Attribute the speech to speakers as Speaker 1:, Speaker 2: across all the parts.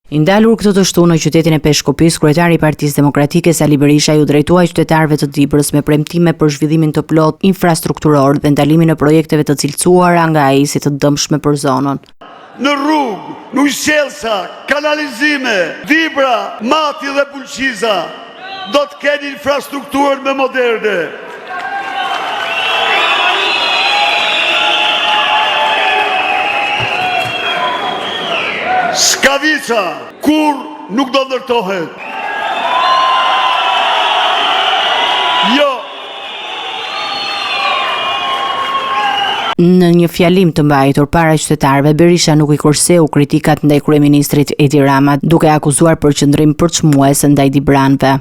Speaker 1: I ndalur këtë të shtunë në qytetin e Peshkopisë, kryetari i Partisë Demokratike Sali Berisha iu drejtua qytetarëve të Dibrës me premtime për zhvillimin të plotë infrastrukturor dhe ndalimin e projekteve të cilësuara nga ai si të dëmshme për zonën.
Speaker 2: Në rrugë, në ujësjellësa, kanalizime, Dibra, Mati dhe Bulqiza do të kenë infrastrukturën më moderne. Skavica, kurrë nuk do ndërtohet. Jo.
Speaker 1: Në një fjalim të mbajtur para qytetarëve, Berisha nuk i kurseu kritikat ndaj kryeministrit Edi Rama, duke e akuzuar për qëndrim përçmues ndaj dibranëve.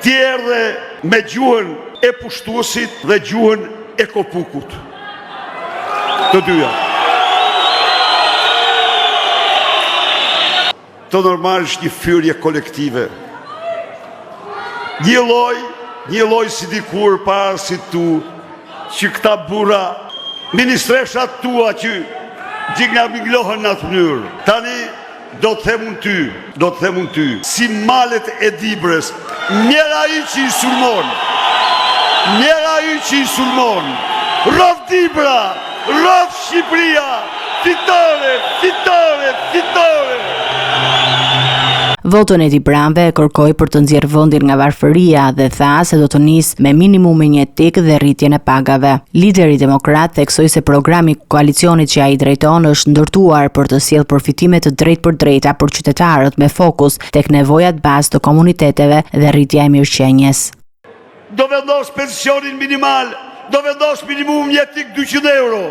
Speaker 2: Ti erdhe me gjuhën e pushtuesit dhe gjuhën e kopukut. Të dyja. Të normal është një fyerje kolektive. Një lloj, një lloj si dikur para si tu, që këta burra, ministreshat tua që gjingaminglohen në atë mënyrë. Tani Do të them unë ty, do të them unë ty, si malet e Dibrës, mjerë ai që i sulmon, mjerë ai që i sulmon, rroftë Dibra, rroftë Shqipëria, fitore, fitore, fitore!
Speaker 1: Votën e dibranëve e kërkoi për të nxjerrë vendin nga varfëria dhe tha se do të nisë me minimumin jetik dhe rritjen e pagave. Lideri demokrat theksoi se programi i koalicionit që ai drejton është ndërtuar për të sjellë përfitime të drejtpërdrejta për qytetarët me fokus tek nevojat bazë të komuniteteve dhe rritja e mirëqenies.
Speaker 2: Do vendos pensionin minimal, do vendos minimum jetik 200 euro.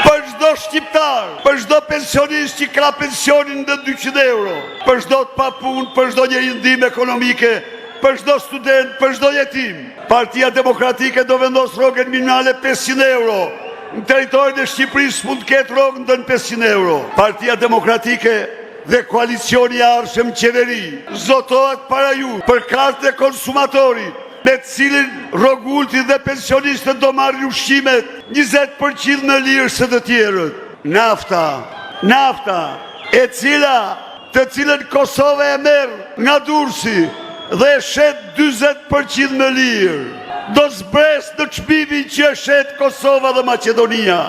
Speaker 2: Për çdo shqiptar, për çdo pensionist që ka pensionin në 200 euro, për çdo të papunë, për çdo njeri në ndihmë ekonomike, për çdo student, për çdo jetim. Partia Demokratike do vendos rrogën minimale 500 euro. Në territorin e Shqipërisë s'mund të ketë rrogë nën 500 euro. Partia Demokratike dhe koalicioni i ardhshëm qeveri zotohet para jush për kartën e konsumatorit, me të cilin rrogulti dhe pensionistët do marrin ushqimet 20% më lirë se të tjerët. Nafta, nafta, e cila të cilën Kosova e merr nga Durrësi dhe e shet 40% më lirë, do zbresë në çmimin që e shet Kosova dhe Maqedonia.